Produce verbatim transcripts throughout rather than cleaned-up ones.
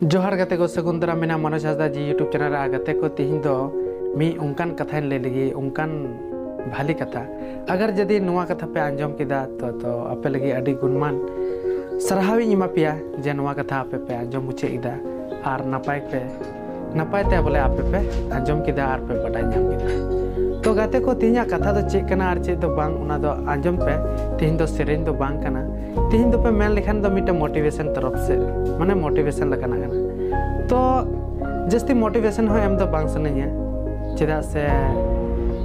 ᱡᱚᱦᱟᱨ ᱜᱟᱛᱮ ᱠᱚ, ᱥᱟᱹᱜᱩᱱ ᱫᱟᱨᱟᱢ᱾ ᱢᱮᱱᱟᱜ ᱢᱚᱱᱳᱡᱽ ᱦᱟᱸᱥᱫᱟ ᱡᱤ YouTube ᱪᱮᱱᱮᱞ ᱨᱮ᱾ ᱟᱨ ᱜᱟᱛᱮ ᱠᱚ, ᱛᱤᱦᱤᱧ ᱫᱚ ᱢᱤᱫ ᱚᱱᱠᱟᱱ ᱠᱟᱛᱷᱟᱧ ᱞᱟᱹᱭ ᱞᱟᱹᱜᱤᱫ, ᱚᱱᱠᱟᱱ ᱵᱷᱟᱞᱤ ᱠᱟᱛᱷᱟ᱾ ᱟᱜᱟᱨ ᱡᱩᱫᱤ ᱱᱚᱣᱟ ᱠᱟᱛᱷᱟ ᱯᱮ ᱟᱸᱡᱚᱢ ᱠᱮᱫᱟ, ᱛᱚ ᱛᱚ ᱟᱯᱮ ᱞᱟᱹᱜᱤᱫ ᱟᱹᱰᱤ ᱜᱩᱱᱢᱟᱱ ᱥᱟᱨᱦᱟᱣᱤᱧ ᱮᱢᱟ ᱯᱮᱭᱟ ᱡᱮ ᱱᱚᱣᱟ ᱠᱟᱛᱷᱟ ᱟᱯᱮ ᱯᱮ ᱟᱸᱡᱚᱢ ᱢᱩᱪᱟᱹᱫ ᱠᱮᱫᱟ ᱟᱨ ᱱᱟᱯᱟᱭ ᱯᱮ ᱱᱟᱯᱟᱭ ᱛᱮ ᱵᱚᱞᱮ ᱟᱯᱮ ᱯᱮ ᱟᱸᱡᱚᱢ ᱠᱮᱫᱟ ᱟᱨ ᱯᱮ ᱵᱟᱰᱟᱭ ᱧᱟᱢ ᱠᱮᱫᱟ᱾ ᱛᱚ ᱜᱟᱛᱮ ᱠᱚ, ᱛᱮᱦᱮᱧᱟᱜ ᱠᱟᱛᱷᱟ ᱫᱚ ᱪᱮᱫ ᱠᱟᱱᱟ ᱟᱨ ᱪᱮᱫ ᱫᱚ ᱵᱟᱝ, ᱚᱱᱟ ᱫᱚ ᱟᱸᱡᱚᱢ ᱯᱮ᱾ ᱛᱮᱦᱮᱧ ᱫᱚ ᱥᱮᱨᱮᱧ ᱫᱚ ᱵᱟᱝ ᱠᱟᱱᱟ᱾ ᱛᱮᱦᱮᱧ ᱫᱚᱯᱮ ᱢᱮᱱ ᱞᱮᱠᱷᱟᱱ ᱫᱚ ᱢᱤᱫᱴᱮᱱ ᱢᱳᱴᱤᱵᱷᱮᱥᱚᱱ ᱛᱚᱨᱚᱯ ᱥᱮᱫ, ᱢᱟᱱᱮ ᱢᱳᱴᱤᱵᱷᱮᱥᱚᱱ ᱞᱮᱠᱟᱱᱟᱜ ᱠᱟᱱᱟ᱾ ᱛᱚ ᱡᱟᱹᱥᱛᱤ ᱢᱳᱴᱤᱵᱷᱮᱥᱚᱱ ᱦᱚᱸ ᱮᱢ ᱫᱚ ᱵᱟᱝ ᱥᱟᱱᱟᱧᱟ, ᱪᱮᱫᱟᱜ ᱥᱮ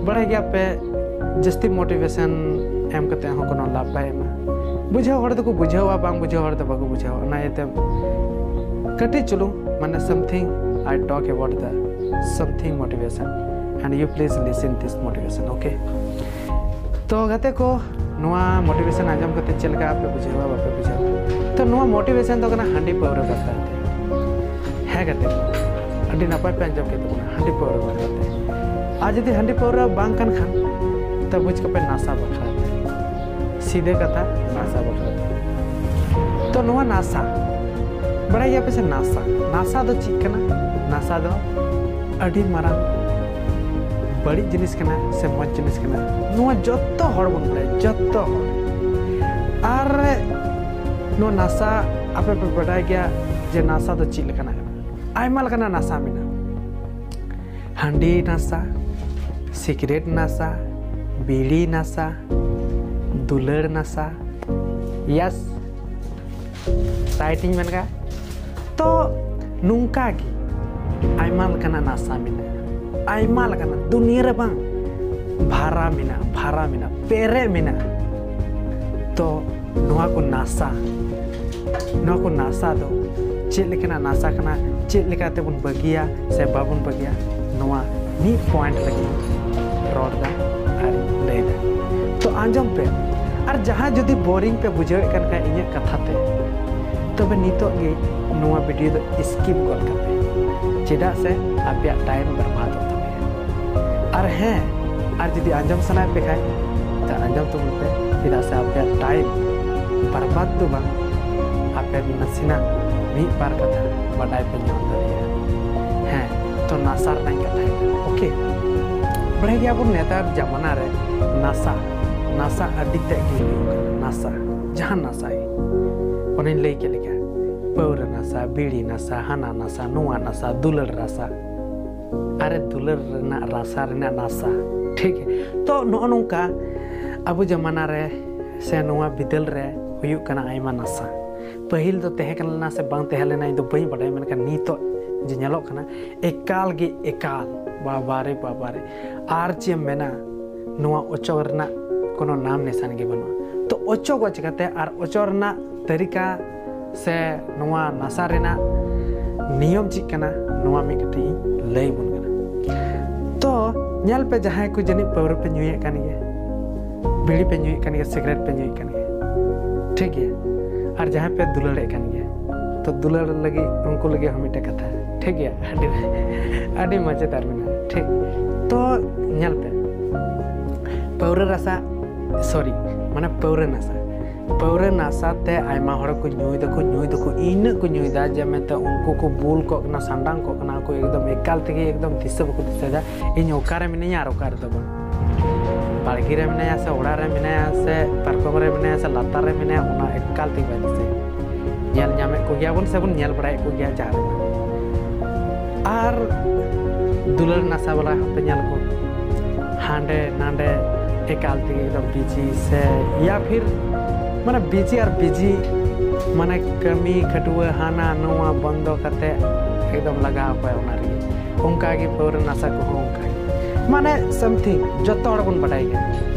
ᱵᱟᱲᱟᱭ ᱜᱮᱭᱟ ᱯᱮ, ᱡᱟᱹᱥᱛᱤ ᱢᱳᱴᱤᱵᱷᱮᱥᱚᱱ ᱮᱢ ᱠᱟᱛᱮ ᱦᱚᱸ ᱠᱳᱱᱳ ᱞᱟᱵᱷ ᱵᱟᱭ ᱮᱢᱟ᱾ ᱵᱩᱡᱷᱟᱹᱣ ᱦᱚᱲ ᱫᱚᱠᱚ ᱵᱩᱡᱷᱟᱹᱣᱟ, ᱵᱟᱝ ᱵᱩᱡᱷᱟᱹᱣ ᱦᱚᱲ ᱫᱚ ᱵᱟᱠᱚ ᱵᱩᱡᱷᱟᱹᱣᱟ᱾ ᱚᱱᱟ ᱤᱭᱟᱹᱛᱮ ᱠᱟᱹᱴᱤᱡ ᱪᱩᱞᱩᱝ, ᱢᱟᱱᱮ, something I talk about the something motivation, and you please listen this motivation, okay? ᱛᱚ ᱜᱟᱛᱮ ᱠᱚ, ᱱᱚᱣᱟ ᱢᱳᱴᱤᱵᱷᱮᱥᱚᱱ ᱟᱸᱡᱚᱢ ᱠᱟᱛᱮ ᱪᱮᱫ ᱞᱮᱠᱟ ᱯᱮ ᱵᱩᱡᱷᱟᱹᱣᱟ, ᱵᱟᱯᱮ ᱵᱩᱡᱷᱟᱹᱣᱟ? ᱛᱚ ᱱᱚᱣᱟ ᱢᱳᱴᱤᱵᱷᱮᱥᱚᱱ ᱫᱚ ᱠᱟᱱᱟ ᱦᱟᱺᱰᱤ ᱯᱟᱹᱣᱨᱟᱹ ᱵᱟᱠᱷᱨᱟ ᱛᱮ᱾ ᱦᱮᱸ ᱜᱟᱛᱮ ᱠᱚ, ᱟᱹᱰᱤ ᱱᱟᱯᱟᱭ ᱯᱮ ᱟᱸᱡᱚᱢ ᱠᱮᱫ ᱛᱟᱵᱚᱱᱟ, ᱦᱟᱺᱰᱤ ᱯᱟᱹᱣᱨᱟᱹ ᱵᱟᱠᱷᱨᱟ ᱛᱮ᱾ ᱟᱨ ᱡᱩᱫᱤ ᱦᱟᱺᱰᱤ ᱯᱟᱹᱣᱨᱟᱹ ᱵᱟᱝ ᱠᱟᱱ ᱠᱷᱟᱱ, ᱛᱚ ᱵᱩᱡᱽ ᱠᱟᱯᱮ ᱱᱟᱥᱟ ᱵᱟᱠᱷᱨᱟ ᱛᱮ᱾ ᱥᱤᱫᱷᱟᱹ ᱠᱟᱛᱷᱟ, ᱱᱟᱥᱟ ᱵᱟᱠᱷᱨᱟ ᱛᱮ᱾ ᱛᱚ ᱱᱚᱣᱟ ᱱᱟᱥᱟ, ᱵᱟᱲᱟᱭ ᱜᱮᱭᱟ ᱯᱮ ᱥᱮ ᱱᱟᱥᱟ? ᱱᱟᱥᱟ ᱫᱚ ᱪᱮᱫ ᱠᱟᱱᱟ? ᱱᱟᱥᱟ ᱫᱚ ᱟᱹᱰᱤ ᱢᱟᱨᱟᱝ ᱵᱟᱹᱲᱤᱡ ᱡᱤᱱᱤᱥ ᱠᱟᱱᱟ ᱥᱮ ᱢᱚᱡᱽ ᱡᱤᱱᱤᱥ ᱠᱟᱱᱟ, ᱱᱚᱣᱟ ᱡᱚᱛᱚ ᱦᱚᱲ ᱵᱚᱱ ᱵᱟᱲᱟᱭᱟ, ᱡᱚᱛᱚ ᱦᱚᱲ᱾ ᱟᱨ ᱱᱚᱣᱟ ᱱᱟᱥᱟ, ᱟᱯᱮ ᱯᱮ ᱵᱟᱰᱟᱭ ᱜᱮᱭᱟ ᱡᱮ ᱱᱟᱥᱟ ᱫᱚ ᱪᱮᱫ ᱞᱮᱠᱟᱱᱟᱜ ᱠᱟᱱᱟ? ᱟᱭᱢᱟ ᱞᱮᱠᱟᱱᱟᱜ ᱱᱟᱥᱟ ᱢᱮᱱᱟᱜᱼᱟ᱾ ᱦᱟᱺᱰᱤ ᱱᱟᱥᱟ, ᱥᱤᱜᱨᱮᱴ ᱱᱟᱥᱟ, ᱵᱤᱲᱤ ᱱᱟᱥᱟ, ᱫᱩᱞᱟᱹᱲ ᱱᱟᱥᱟ, ᱭᱮᱥ, ᱨᱟᱭᱤᱴ ᱤᱧ ᱢᱮᱱ ᱠᱟᱜᱼᱟ᱾ ᱛᱚ ᱱᱚᱝᱠᱟ ᱜᱮ ᱟᱭᱢᱟ ᱞᱮᱠᱟᱱᱟᱜ ᱱᱟᱥᱟ ᱢᱮᱱᱟᱜᱼᱟ, ᱟᱭᱢᱟ ᱞᱮᱠᱟᱱᱟᱜ, ᱫᱩᱱᱤᱭᱟᱹ ᱨᱮ ᱵᱟᱝ ᱵᱷᱟᱨᱟ ᱢᱮᱱᱟᱜᱼᱟ, ᱵᱷᱟᱨᱟ ᱢᱮᱱᱟᱜᱼᱟ, ᱯᱮᱨᱮᱡ ᱢᱮᱱᱟᱜᱼᱟ᱾ ᱛᱚ ᱱᱚᱣᱟ ᱠᱚ ᱱᱟᱥᱟ, ᱱᱚᱣᱟ ᱠᱚ ᱱᱟᱥᱟ ᱫᱚ ᱪᱮᱫ ᱞᱮᱠᱟᱱᱟᱜ ᱱᱟᱥᱟ ᱠᱟᱱᱟ, ᱪᱮᱫ ᱞᱮᱠᱟ ᱛᱮᱵᱚᱱ ᱵᱟᱹᱜᱤᱭᱟ ᱥᱮ ᱵᱟᱵᱚᱱ ᱵᱟᱹᱜᱤᱭᱟ, ᱱᱚᱣᱟ ᱢᱤᱫ ᱯᱚᱭᱮᱱᱴ ᱞᱟᱹᱜᱤᱫ ᱨᱚᱲ ᱫᱟ ᱟᱨ ᱞᱟᱹᱭ ᱫᱟ᱾ ᱛᱚ ᱟᱸᱡᱚᱢ ᱯᱮ, ᱟᱨ ᱡᱟᱦᱟᱸᱭ ᱡᱩᱫᱤ ᱵᱳᱨᱤᱝ ᱯᱮ ᱵᱩᱡᱷᱟᱹᱣᱮᱫ ᱠᱟᱱ ᱠᱷᱟᱡ ᱤᱧᱟᱹᱜ ᱠᱟᱛᱷᱟ ᱛᱮ, ᱛᱚᱵᱮ ᱱᱤᱛᱚᱜ ᱜᱮ ᱱᱚᱣᱟ ᱵᱷᱤᱰᱤᱭᱳ ᱫᱚ ᱥᱠᱤᱯ ᱜᱚᱫ ᱠᱟᱯᱮ, ᱪᱮᱫᱟᱜ ᱥᱮ ᱟᱯᱮᱭᱟᱜ ᱴᱟᱭᱤᱢ ᱵᱚᱨᱵᱟᱫᱚᱜ ᱛᱟᱯᱮᱭᱟ᱾ ᱟᱨ ᱦᱮᱸ, ᱟᱨ ᱡᱩᱫᱤ ᱟᱸᱡᱚᱢ ᱥᱟᱱᱟᱭᱮᱫ ᱯᱮ ᱠᱷᱟᱡ, ᱛᱚ ᱟᱸᱡᱚᱢ ᱛᱟᱵᱚᱱ ᱯᱮ, ᱪᱮᱫᱟᱜ ᱥᱮ ᱟᱯᱮᱭᱟᱜ ᱴᱟᱭᱤᱢ ᱵᱚᱨᱵᱟᱫ ᱫᱚ ᱵᱟᱝ, ᱟᱯᱮ ᱱᱟᱥᱮᱱᱟᱜ ᱢᱤᱫ ᱵᱟᱨ ᱠᱟᱛᱷᱟ ᱵᱟᱰᱟᱭ ᱯᱮ ᱧᱟᱢ ᱫᱟᱲᱮᱭᱟᱜᱼᱟ᱾ ᱦᱮᱸ, ᱛᱚ ᱱᱟᱥᱟ ᱨᱮᱱᱟᱜ ᱤᱧ ᱠᱟᱛᱷᱟᱭᱮᱫᱟ᱾ ᱳᱠᱮ, ᱵᱟᱲᱟᱭ ᱜᱮᱭᱟᱵᱚᱱ ᱱᱮᱛᱟᱨ ᱡᱟᱢᱟᱱᱟ ᱨᱮ ᱱᱟᱥᱟ, ᱱᱟᱥᱟ ᱟᱹᱰᱤ ᱛᱮᱫ ᱜᱮ ᱦᱩᱭᱩᱜ ᱠᱟᱱᱟ᱾ ᱱᱟᱥᱟ, ᱡᱟᱦᱟᱸ ᱱᱟᱥᱟ ᱜᱮ, ᱚᱱᱮᱧ ᱞᱟᱹᱭ ᱠᱮᱫ ᱞᱮᱠᱟ, ᱯᱟᱹᱣᱨᱟᱹ ᱱᱟᱥᱟ, ᱵᱤᱲᱤ ᱱᱟᱥᱟ, ᱦᱟᱱᱟ ᱱᱟᱥᱟ, ᱱᱚᱣᱟ ᱱᱟᱥᱟ, ᱫᱩᱞᱟᱹᱲ ᱱᱟᱥᱟ᱾ ᱟᱨᱮ, ᱫᱩᱞᱟᱹᱲ ᱨᱮᱱᱟᱜ ᱨᱟᱥᱟ ᱨᱮᱱᱟᱜ ᱱᱟᱥᱟ, ᱴᱷᱤᱠ? ᱛᱚ ᱱᱚᱜᱼᱚ ᱱᱚᱝᱠᱟ ᱟᱵᱚ ᱡᱟᱢᱟᱱᱟ ᱨᱮ ᱥᱮ ᱱᱚᱣᱟ ᱵᱤᱫᱟᱹᱞ ᱨᱮ ᱦᱩᱭᱩᱜ ᱠᱟᱱᱟ ᱟᱭᱢᱟ ᱱᱟᱥᱟ᱾ ᱯᱟᱹᱦᱤᱞ ᱫᱚ ᱛᱟᱦᱮᱸ ᱠᱟᱱᱟ ᱥᱮ ᱵᱟᱝ ᱛᱟᱦᱮᱸ ᱞᱮᱱᱟ, ᱤᱧ ᱫᱚ ᱵᱟᱹᱧ ᱵᱟᱰᱟᱭᱟ, ᱢᱮᱱᱠᱷᱟᱱ ᱱᱤᱛᱚᱜ ᱡᱮ ᱧᱮᱞᱚᱜ ᱠᱟᱱᱟ, ᱮᱠᱟᱞ ᱜᱮ ᱮᱠᱟᱞ, ᱵᱟᱵᱟᱨᱮ ᱵᱟᱵᱟᱨᱮ, ᱟᱨ ᱪᱮᱫ ᱮᱢ ᱢᱮᱱᱟ, ᱱᱚᱣᱟ ᱚᱪᱚᱜ ᱨᱮᱱᱟᱜ ᱠᱳᱱᱳ ᱱᱟᱢ ᱱᱤᱥᱟᱱ ᱜᱮ ᱵᱟᱹᱱᱩᱜᱼᱟ᱾ ᱛᱚ ᱚᱪᱚᱜᱚᱜ ᱪᱤᱠᱟᱹᱛᱮ ᱟᱨ ᱚᱪᱚᱜ ᱨᱮᱱᱟᱜ ᱛᱟᱹᱨᱤᱠᱟ ᱥᱮ ᱱᱚᱣᱟ ᱱᱟᱥᱟ ᱨᱮᱱᱟᱜ ᱱᱤᱭᱚᱢ ᱪᱮᱫ ᱠᱟᱱᱟ, ᱱᱚᱣᱟ ᱢᱤᱫ ᱠᱟᱹᱴᱤᱡ ᱤᱧ ᱞᱟᱹᱭ ᱟᱵᱚᱱ ᱠᱟᱱᱟ᱾ ᱛᱚ ᱧᱮᱞ ᱯᱮ, ᱡᱟᱦᱟᱸᱭ ᱠᱚ ᱡᱟᱹᱱᱤᱡ ᱯᱟᱹᱣᱨᱟᱹ ᱯᱮ ᱧᱩᱭᱮᱫ ᱠᱟᱱ ᱜᱮᱭᱟ, ᱵᱤᱲᱤ ᱯᱮ ᱧᱩᱭᱮᱫ ᱠᱟᱱ ᱜᱮᱭᱟ, ᱥᱤᱜᱟᱨᱮᱴ ᱯᱮ ᱧᱩᱭᱮᱫ ᱠᱟᱱ ᱜᱮᱭᱟ, ᱴᱷᱤᱠ ᱜᱮᱭᱟ, ᱟᱨ ᱡᱟᱦᱟᱸᱭ ᱯᱮ ᱫᱩᱞᱟᱹᱲᱮᱫ ᱠᱟᱱ ᱜᱮᱭᱟ, ᱛᱚ ᱫᱩᱞᱟᱹᱲ ᱞᱟᱹᱜᱤᱫ, ᱩᱱᱠᱩ ᱞᱟᱹᱜᱤᱫ ᱦᱚᱸ ᱢᱤᱫᱴᱮᱱ ᱠᱟᱛᱷᱟ, ᱴᱷᱤᱠ ᱜᱮᱭᱟ, ᱟᱹᱰᱤ ᱟᱹᱰᱤ ᱢᱚᱡᱮᱫᱟᱨ ᱢᱮᱱᱟᱜᱼᱟ, ᱴᱷᱤᱠ᱾ ᱛᱚ ᱧᱮᱞ ᱯᱮ, ᱯᱟᱹᱣᱨᱟᱹ ᱨᱟᱥᱟ, ᱥᱚᱨᱤ, ᱢᱟᱱᱮ ᱯᱟᱹᱣᱨᱟᱹ ᱱᱟᱥᱟ, ᱯᱟᱹᱣᱨᱟᱹ ᱱᱟᱥᱟ ᱛᱮ ᱟᱭᱢᱟ ᱦᱚᱲ ᱠᱚ ᱧᱩᱭ ᱫᱟᱠᱚ, ᱧᱩᱭ ᱫᱟᱠᱚ, ᱤᱱᱟᱹᱜ ᱠᱚ ᱧᱩᱭᱫᱟ ᱡᱮ ᱢᱮᱱᱛᱮ ᱩᱱᱠᱩ ᱠᱚ ᱵᱩᱞ ᱠᱚᱜ ᱠᱟᱱᱟ, ᱥᱟᱸᱰᱟᱝ ᱠᱚᱜ ᱠᱟᱱᱟ ᱠᱚ, ᱮᱠᱫᱚᱢ ᱮᱠᱟᱞ ᱛᱮᱜᱮ ᱮᱠᱫᱚᱢ ᱫᱤᱥᱟᱹ ᱵᱟᱠᱚ ᱫᱤᱥᱟᱹᱭᱮᱫᱟ, ᱤᱧ ᱚᱠᱟᱨᱮ ᱢᱤᱱᱟᱹᱧᱟ ᱟᱨ ᱚᱠᱟ ᱨᱮᱫᱚ ᱵᱟᱝ᱾ ᱵᱟᱲᱜᱮ ᱨᱮ ᱢᱮᱱᱟᱭᱟ ᱥᱮ ᱚᱲᱟᱜ ᱨᱮ ᱢᱮᱱᱟᱭᱟ ᱥᱮ ᱯᱟᱨᱠᱚᱢ ᱨᱮ ᱢᱮᱱᱟᱭᱟ ᱥᱮ ᱞᱟᱛᱟᱨ ᱨᱮ ᱢᱮᱱᱟᱭᱟ, ᱚᱱᱟ ᱮᱠᱟᱞ ᱛᱮᱜᱮ ᱵᱟᱭ ᱫᱤᱥᱟᱹᱭᱟ᱾ ᱧᱮᱞ ᱧᱟᱢᱮᱫ ᱠᱚᱜᱮᱭᱟᱵᱚᱱ ᱥᱮᱵᱚᱱ ᱧᱮᱞ ᱵᱟᱲᱟᱭᱮᱫ ᱠᱚᱜᱮᱭᱟ ᱡᱟᱦᱟᱸ ᱨᱮ᱾ ᱟᱨ ᱫᱩᱞᱟᱹᱲ ᱱᱟᱥᱟ ᱵᱟᱞᱟ ᱦᱚᱸᱯᱮ ᱧᱮᱞ ᱠᱚ, ᱦᱟᱸᱰᱮ ᱱᱟᱰᱮ ᱮᱠᱟᱞ ᱛᱮᱜᱮ ᱮᱠᱫᱚᱢ ᱵᱤᱡᱤ ᱥᱮ ᱭᱟ ᱯᱷᱤᱨ ᱢᱟᱱᱮ ᱵᱤᱡᱤ ᱟᱨ ᱵᱤᱡᱤ, ᱢᱟᱱᱮ ᱠᱟᱹᱢᱤ ᱠᱷᱟᱹᱴᱩᱣᱟᱹ ᱦᱟᱱᱟ ᱱᱚᱣᱟ ᱵᱚᱱᱫᱚ ᱠᱟᱛᱮ ᱮᱠᱫᱚᱢ ᱞᱟᱜᱟᱣ ᱟᱠᱚᱣᱟᱭ ᱚᱱᱟ ᱨᱮᱜᱮ᱾ ᱚᱱᱠᱟ ᱜᱮ ᱯᱟᱹᱣᱨᱟᱹ ᱱᱟᱥᱟ ᱠᱚᱦᱚᱸ ᱚᱱᱠᱟ ᱜᱮ, ᱢᱟᱱᱮ ᱥᱟᱢᱛᱷᱤᱝ ᱡᱚᱛᱚ ᱦᱚᱲ ᱵᱚᱱ ᱵᱟᱰᱟᱭ ᱜᱮᱭᱟ,